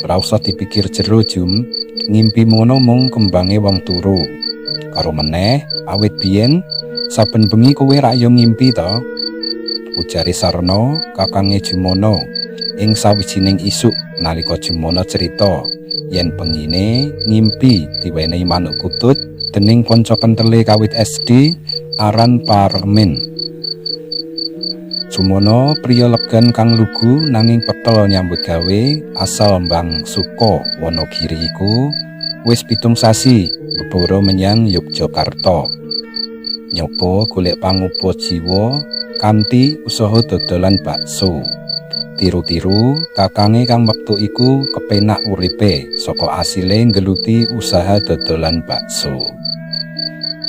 Ora usah dipikir jero, Jum, ngimpi ngono mung kembange wong turu. Karo meneh, awit biyen saben bengi kowe rak yo ngimpi to? Ujare Sarno, kakange Jumono, ing sawijining isuk nalika Jumono cerita yen bengine ngimpi diwenehi manuk kutut dening kanca kentele kawit SD aran Parmin. Jumono priya legan kang lugu nanging petel nyambut gawe asal Mbang Suko Wonogiri iku wis 7 sasi beboro menyang Yogyakarta. Nyoba golek pangupa jiwa kanthi usaha dodolan bakso. Tiru-tiru kakange kang wektu iku kepenak uripe saka asile nggeluti usaha dodolan bakso.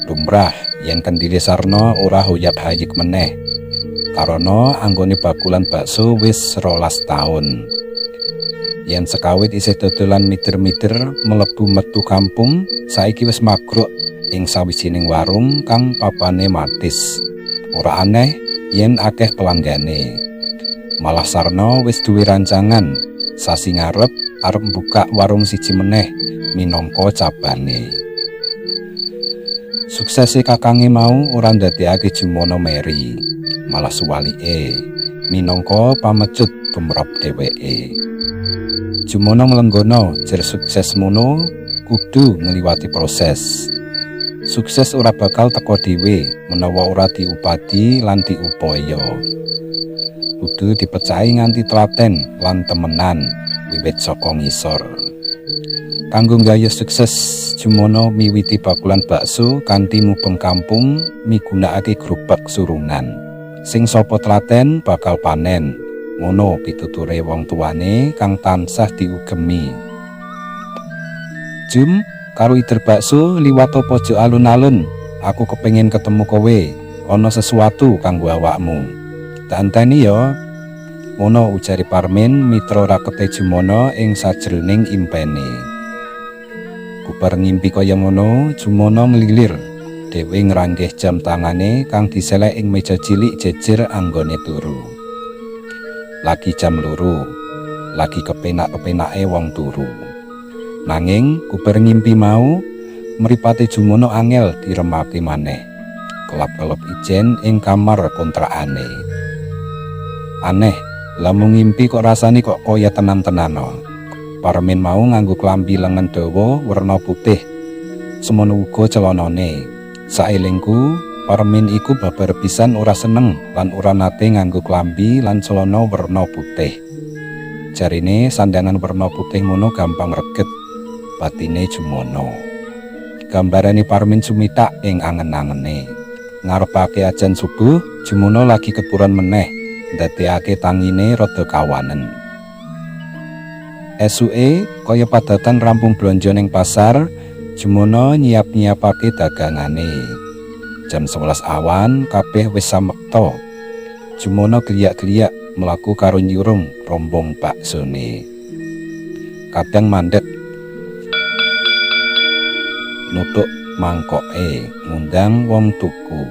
Lumrah yen kendile Sarno ora hoyap hayik meneh. Karana anggone bakulan bakso wis 12 taun. Yen sekawit isih dodolan mider-mider mlebu metu kampung, saiki wis magruk ing sawijining warung kang papane matis. Ora aneh yen akeh pelanggane. Malah Sarno wis duwe rancangan sasi ngarep arep mbuka warung siji meneh minangka cabane. Suksese kakange mau ora ndadekake Jumono meri, malah suwalike minangka pamecut tumrap dheweke. Jumono nglenggono jer sukses mono kudu ngliwati proses. Sukses ora bakal teka dhewe menawa ora diupadi lan diupaya. Kudu dipecahi nganti telaten lan temenan wiwit saka ngisor. Kanggo nggayuh sukses, Jumono miwiti bakulan bakso kanthi mubeng kampung migunakake gerobak surungan. Sing sapa telaten bakal panen. Ngono pituture wong tuane kang tansah diugemi. "Jum, karo ider bakso liwat pojok alun-alun. Aku kepengin ketemu kowe. Ana sesuatu kanggo awakmu. Tak enteni ya." Ngono ujare Parmin, mitra rakete Jumono ing sajroning impene. Bubar ngimpi kaya ngono, Jumono nglilir. Dhewe ngranggeh jam tangane kang diseleh ing meja cilik jejer anggone turu. Lagi jam 2, lagi kepenak-kepenake wong turu. Nanging kubar ngimpi mau, mripate Jumono angel diremake maneh. Kelap-kelep ijen ing kamar kontrakane. Aneh, lamun ngimpi kok rasane kok kaya tenan-tenano. Parmin mau nganggo klambi lengen dawa werna putih. Semono uga celanane. Saelingku, Parmin iku babar pisan ora seneng lan ora nate nganggo klambi lan celana werna putih. Jarine sandangan werna putih ngono gampang reget. Batine Jumono. Gambarane Parmin sumitak ing angen-angene. Ngarepake ajan subuh, Jumono lagi keturon meneh, ndadekake tangine rada kawanen. Esuke kaya padatan rampung blonjo ning pasar, Jumono nyiap-nyiapake dagangane. Jam 11 awan kabeh wis samekta. Jumono geliyak-geliyak mlaku karo nyurung rombong baksone. Kadang mandek nutuk mangkoke ngundang wong tuku.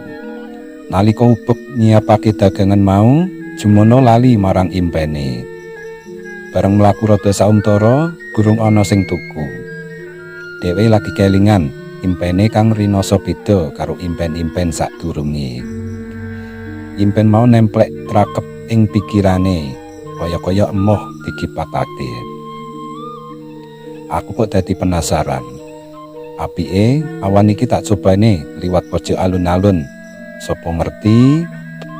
Nalika ubek nyiapake dagangan mau, Jumono lali marang impene. Bareng mlaku rada sauntara, gurung ana sing tuku. Dhewe lagi kelingan impene kang rinasa beda karo impen-impen sadurunge. Impen mau nemplek trakep ing pikirane, kaya-kaya emoh dikipatake. Aku kok dadi penasaran. Apike awan iki tak cobane liwat pojok alun-alun. Sopo ngerti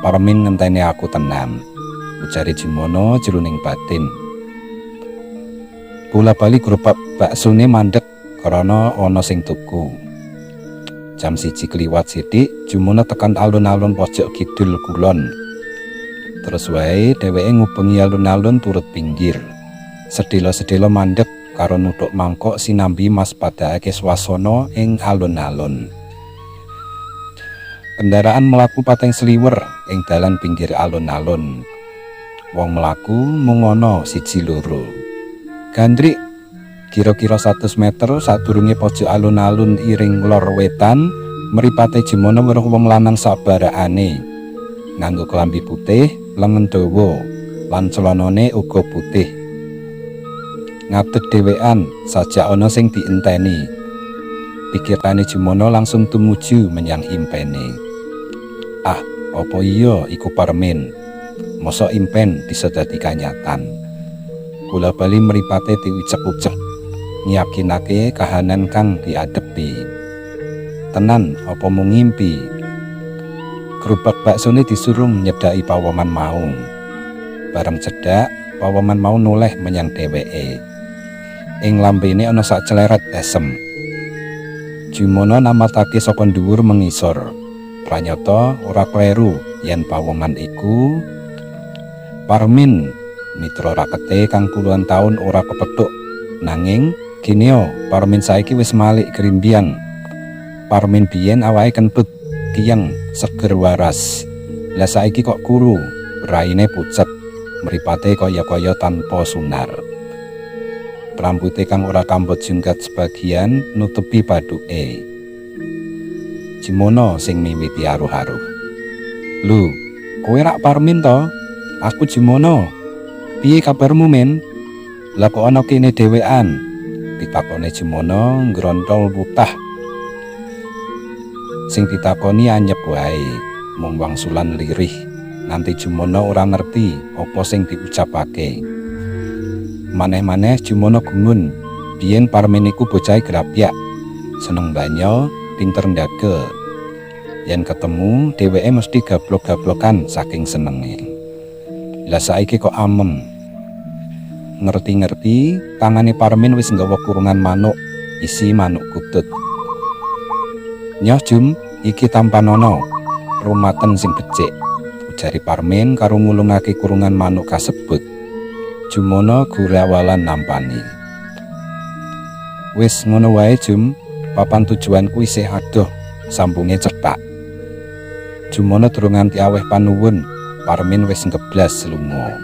Parmin ngenteni aku tenan. Ujare Jumono jroning batin. Bola bali gerobak baksone mandek karena ana sing tuku. Jam 1 kliwat sithik, Jumono tekan alun-alun pojok kidul kulon. Terus wae dheweke ngubengi alun-alun turut pinggir. Sedhela-sedhela mandek karo nuthuk mangkok sinambi maspadakake swasana ing alun-alun. Kendaraan mlaku pateng sliwer ing dalan pinggir alun-alun. Wong mlaku mung ana siji loro. Gandrik, kira-kira 100 meter sadurunge pojok alun-alun iring lor wetan, mripate Jumono weruh wong lanang sabarakane. Nganggo klambi putih, lengen dawa, lan celanane uga putih. Ngadeg dhewean sajak ana sing dienteni. Pikirane Jumono langsung tumuju menyang impene. Ah, apa iya iku Parmin? Mosok impen bisa dadi kanyatan. Bola bali mripate diucek-ucek, nyakinake kahanan kang diadepi. Tenan apa mung ngimpi? Gerobak baksone disurung nyedaki pawoman mau. Bareng cedhak, pawoman mau noleh menyang dheweke. Ing lambene ana sak celeret esem. Jumono namatake saka dhuwur mengisor. Pranyata ora kleru yen pawoman iku Parmin, mitra rakete kang puluhan taun ora kepethuk. Nanging kineo Parmin saiki wis malik grimbyang. Parmin biyen awake kentut, kiyeng, seger waras. Lah saiki kok kuru, raine pucet, mripate kaya-kaya tanpa sunar. Rambute kang ora kambot jungkat sebagian nutupi bathuke. Jumono sing miwiti aruh-aruh. "Lho, kowe rak Parmin to? Aku Jumono. Piye kabarmu, Min? Lah kok ana kene dhewean?" Pitakone Jumono nggrontol wutah. Sing ditakoni anyep wae, mung wangsulan lirih. Nganti Jumono ora ngerti apa sing diucapake. Maneh-maneh Jumono gumun, biyen Parmin iku bocahe grapyak, seneng banyol, pinter ndagel. Yen ketemu, dheweke mesti gablok-gablokan saking senenge. Lah saiki kok amem. Ngerti-ngerti, tangane Parmin wis nggawa kurungan manuk, isi manuk kutut. "Nyoh Jum, iki tampanono. Rumaten sing becik," ujare Parmin karo ngulungake kurungan manuk kasebut. Jumono gurawalan nampani. "Wis ngono wae Jum, papan tujuanku isih adoh," sambunge cethak. Jumono durung nganti aweh panuwun, Parmin wis ngeblas lunga.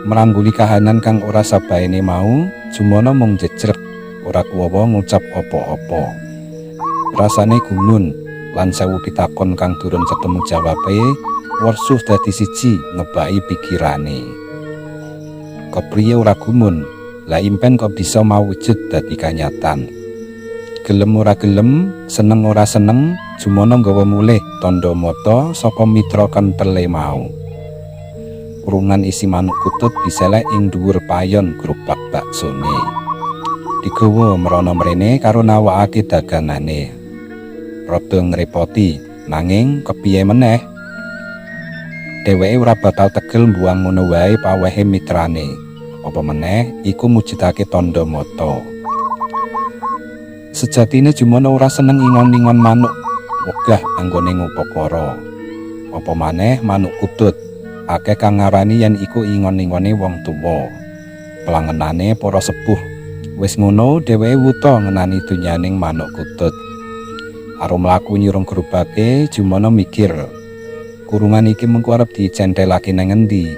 Mrangguli kahanan kang ora sabaene mau, Jumono mung jejrek, ora kuwawa ngucap apa-apa. Rasane gumun lan sewu pitakon kang durung ketemu jawabe, wersuh dadi siji ngebaki pikirane. Kepriye ora gumun, lah impen kok bisa mawujud dadi kanyatan. Gelem ora gelem, seneng ora seneng, Jumono nggawa mulih tandha mata saka mitra kentele mau. Kurungan isi manuk kutut diseleh ing dhuwur payon gerobak baksone. Digawa mrana mrene karo nawakake dagangane. Rada ngrepoti, nanging kepiye meneh? Dheweke ora bakal tegel mbuwang ngono wae pawehe mitrane. Apa meneh iku mujudake tandha mata. Sejatine Jumono ora seneng ingon-ingon manuk, wegah anggone ngupakara. Apa maneh manuk kutut, akeh kang ngarani yen iku ingon-ingone wong tuwa. Pelangenane para sepuh. Wis ngono dheweke wuta ngenani donyaning manuk kutut. Karo mlaku nyurung gerobake, Jumono mikir, kurungan iki mengko arep dicenthelake nang endi?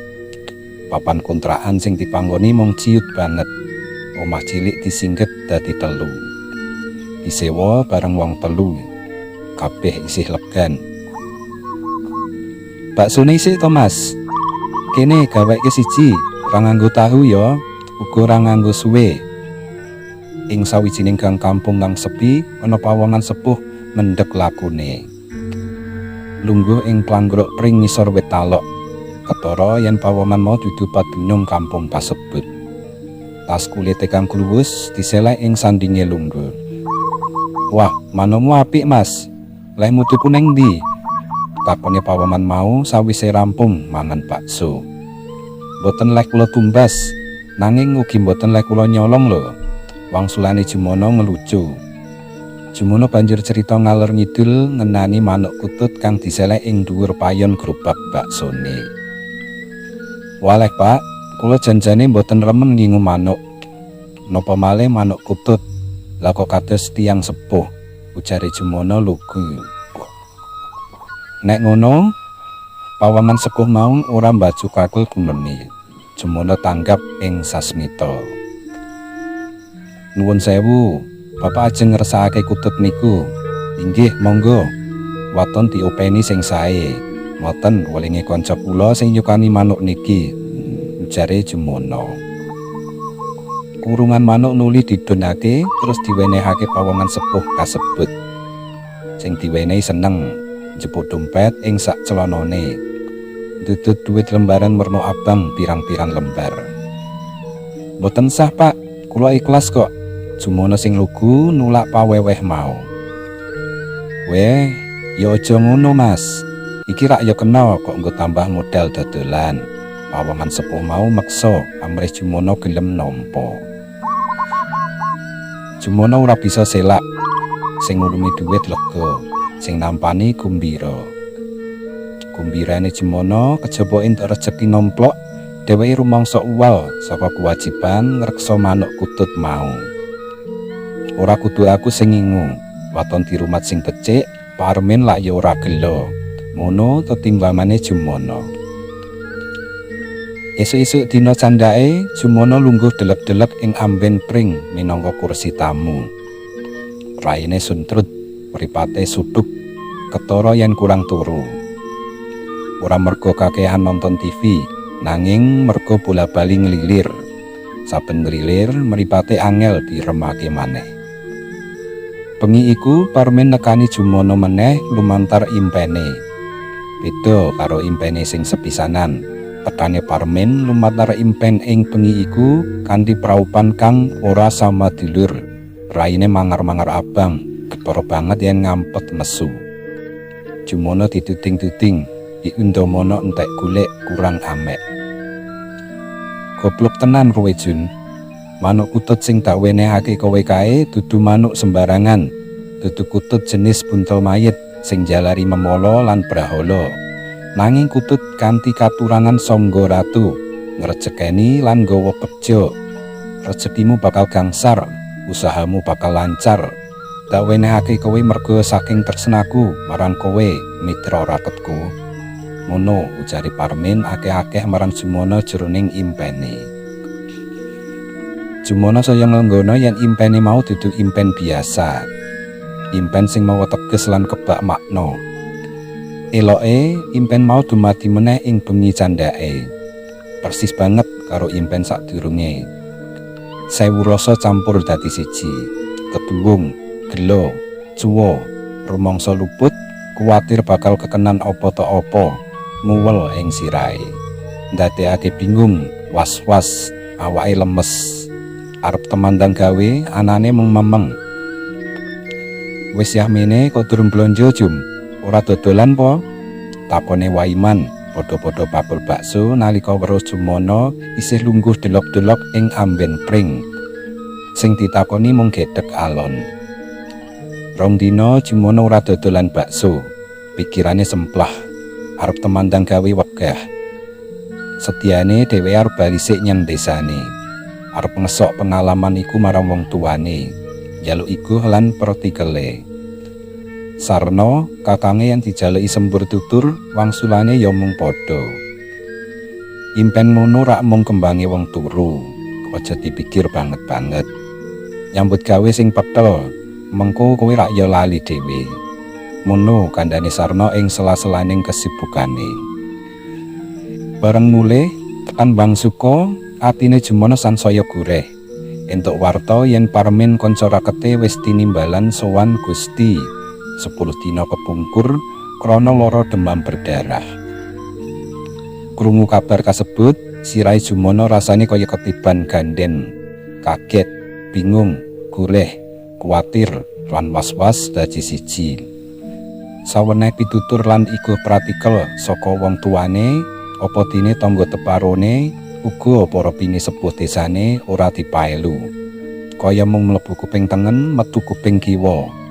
Papan kontrakan sing dipanggoni mung ciut banget. Omah cilik disingget dadi telu. Disewa bareng wong telu. Kabeh isih legan. "Baksone isih to, Mas? Kene gaweke siji, ora nganggo tahu ya, uga ora nganggo suwe." Ing sawijining gang kampung kang sepi, ana pawongan sepuh mendhek lakune. Lungguh ing planggrok pring ngisor wit talok. Ketara yen pawongan mau dudu padunung kampung kasebut. Tas kulite kang kluwus diseleh ing sandinge lungguh. "Wah, manukmu apik, Mas. Lehmu tuku neng ndi?" takone pawoman mau sawise rampung mangan bakso. "Mboten leh kula tumbas, nanging ugi mboten leh kula nyolong lho," wangsulane Jumono ngelucu. Jumono banjur cerita ngalor ngidul ngenani manuk kutut kang diseleh ing dhuwur payon gerobak baksone. "Waleh, Pak, kula janjane mboten remen ngingu manuk. Napa malih manuk kutut. Lah kok kados tiyang sepuh," ujare Jumono lugu. "Nek ngono," pawaman sepuh mau ora mbacu kakul gumeni. Jumono tanggap ing sasmita. "Nuwun sewu, Bapak ajeng ngersakake kutut niku." "Inggih, monggo. Waton diopeni sing sae. Ngoten welinge kanca kula sing nyukani manuk niki," ujare Jumono. Kurungan manuk nuli didunake terus diwenehake pawongan sepuh kasebut. Sing diwenehi seneng, njepuk dompet ing sak celanane. Dudut duit lembaran werna abang pirang-pirang lembar. Mboten sah, Pak. Kula ikhlas kok. Jumono sing lugu nulak paweweh mau. Weh, ya aja ngono, Mas. Iki rak ya kena kok nggo tambah modal dodolan. Pawongan sepuh mau meksa amrih Jumono gelem nampa. Jumono ora bisa selak. Sing ngulumi duit lega, sing nampani gumbira. Gumbirane Jumono kejaba entuk rejeki nomplok, dheweke rumangsa uwal saka kewajiban ngreksa manuk kutut mau. Ora kudu aku sing ngingu, waton dirumat sing becik, Parmin lak ya ora gelo. Ngono tetimbangane Jumono. Esuk-esuk dina candhake, Jumono lungguh delek-delek ing amben pring minangka kursi tamu. Raine suntrut, mripate sutup, ketara yen kurang turu. Ora merga kakehan nonton TV, nanging merga bola-bali nglilir. Saben nglilir, mripate angel diremake maneh. Bengi iku Parmin nekani Jumono meneh lumantar impene. Beda karo impene sing sepisanan. Tekane Parmin lumantar impen ing bengi iku kanthi praupan kang ora samadulur. Raine mangar-mangar abang, ketara banget yen ngampet nesu. Jumono dituding-tuding, diundomono entek golek kurang amek. Goblok tenan kowe, Jun. Manuk kutut sing tak wenehake kowe kae dudu manuk sembarangan. Dudu kutut jenis buntel mayit sing jalari memala lan brahala. Nanging kutut kanthi katurangan sangga ratu, ngrejekeni lan nggawa bejo. Rejekimu bakal gangsar, usahamu bakal lancar. Tak wenehake kowe merga saking tresnaku marang kowe, mitra raketku. Ngono ujare Parmin akeh-akeh marang Jumono jroning impene. Jumono saya nglenggono yen impene mau dudu impen biasa. Impen sing mawa teges lan kebak makna. Eloke impen mau dumadi meneh ing bengi candhake. Persis banget karo impen sadurunge. Sewu rasa campur dadi siji. Keduwung, gelo, cuwa, rumangsa luput, kuwatir bakal kekenan apa ta apa, muwel ing sirahe. Ndadekake bingung, was-was, awake lemes. Arep temandang gawe anane mung memeng. Wis yahmene kok durung blonjo, Jum? Ora dodolan po? Takone Waiman, padha-padha bakul bakso nalika weruh Jumono isih lungguh delok-delok ing amben pring. Sing ditakoni mung gedhek alon. Rong dina Jumono ora dodolan bakso. Pikirane semplah. Arep temandang gawe wegah. Sediane dheweke arep bali sik nyang desane. Arep ngesok pengalaman iku marang wong tuane. Njaluk iguh lan pertikele. Sarno, kakange yang dijaluki sembur tutur, wangsulane ya mung padha. Impen ngono rak mung kembange wong turu. Aja dipikir banget-banget. Nyambut gawe sing petel, mengko kowe rak ya lali dhewe. Ngono kandhane Sarno ing sela-selaning kesibukane. Bareng mulih tekan Bangsuko, atine Jumono sansaya gureh. Entuk warta yen Parmin kanca rakete wis tinimbalan sowan Gusti 10 dina kepungkur krana lara demam berdarah. Krungu kabar kasebut, sirahe Jumono rasane kaya ketiban ganden. Kaget, bingung, gureh, kuwatir, lan was-was dadi siji. Saweneh pitutur lan iguh pratikel saka wong tuane, apa dene tangga teparone, uga para pinisepuh desane ora dipaelu. Kaya mung mlebu kuping tengen, metu kuping kiwa.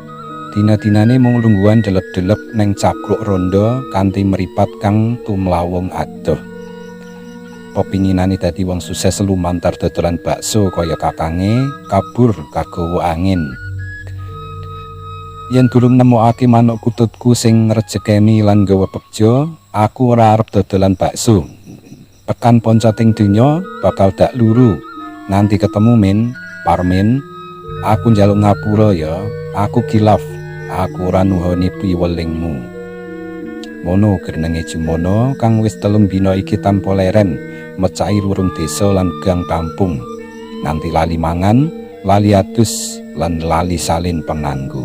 Dina-dinane mung lungguhan delep-delep neng cakruk rondo kanthi meripat kang tumlawung adoh. Pepinginane dadi wong sukses lumantar dodolan bakso kaya kakange kabur kagawa angin. Yen durung nemokake manuk kututku sing ngrejekeni lan nggawa bejo, aku ora arep dodolan bakso. Tekan poncoting donya bakal dak luru. Nganti ketemu Min, Parmin, aku njaluk ngapura ya. Aku kilaf, aku ora nuhoni piwelingmu. Ngono grenenge Jumono kang wis 3 dina iki tanpa leren mecahi lurung desa lan gang kampung. Nganti lali mangan, lali adus, lan lali salin penganggo.